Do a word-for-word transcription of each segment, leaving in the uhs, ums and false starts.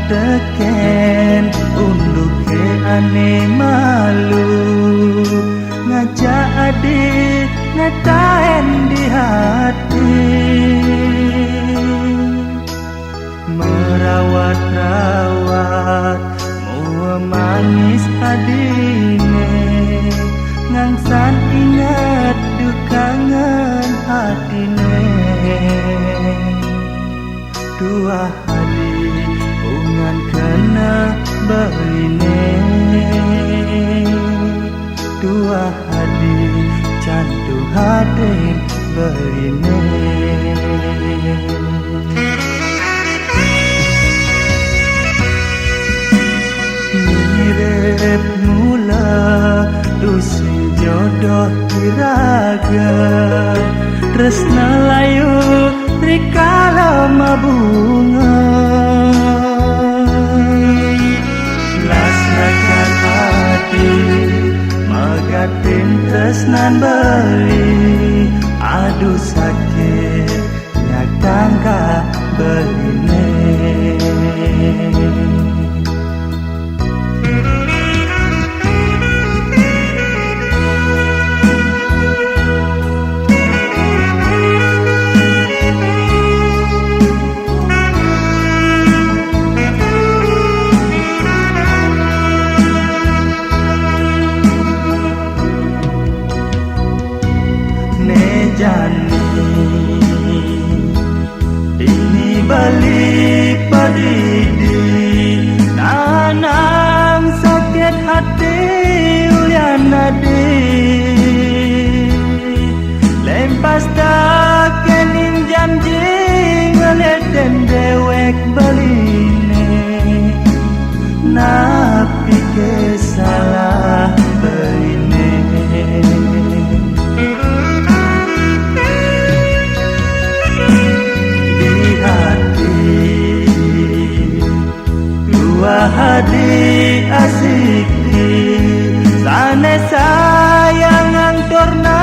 Teken unduk ke ane malu, ngajak adi ngataen di hati. Merawat-rawat mua manis adine, ngangsan inget dukangen hatine. Tuah adi ungan kena beline, tuah adi cantu hadir beline. Mirip mula dusi jodoh iraga, tresna layu rikala mabunga. Lasrakan ati, megatin tresnan beli, aduh sakit, nyatangka beline. Ne jani ini beli padidi, nanang sakit hati ulian adi. Lempas dah kening janji ngeleten dewek beline. Napi ke salah beline? Di hati, dua hadi asiki, sane sayang antorna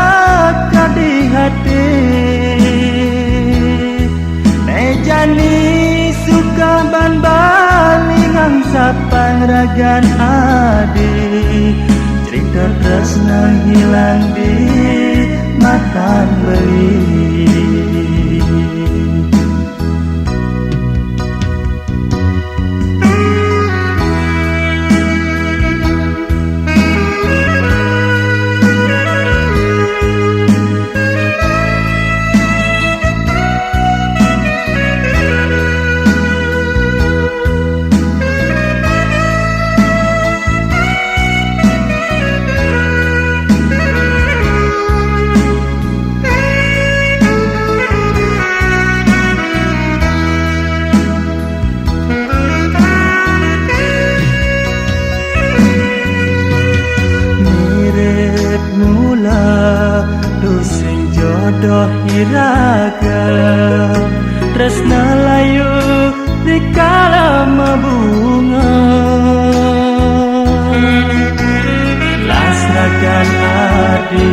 ka di hati. Ne jani suka ban bali ngangsapan ragan adi, cerita tresna hilang di matan beli. Mirip mula tusing jodoh iraga, tresna layu rikala mabunga. Lasrakan adi,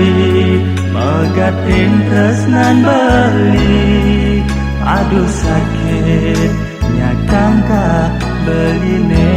megatin tresnan beli, aduh sakit, nyatangka beline.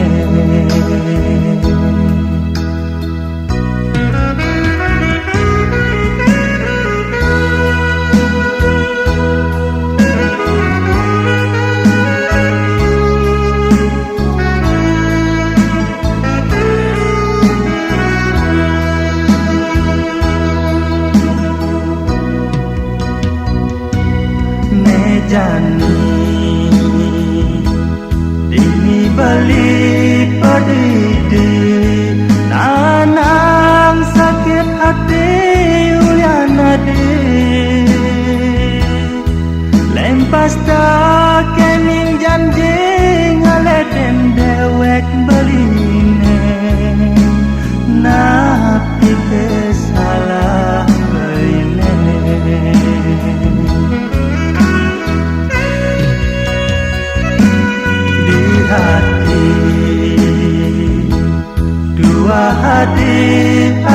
Ne jani, dini beli padidi,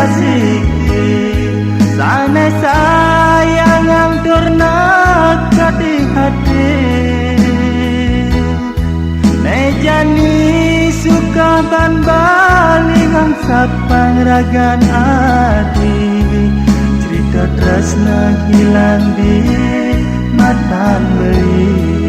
Asiki, sanai sayang ngantur nak ka di hati. Nai jani suka ban bali ngan sapang ragan ati. Cerita tresna hilang di matan beli.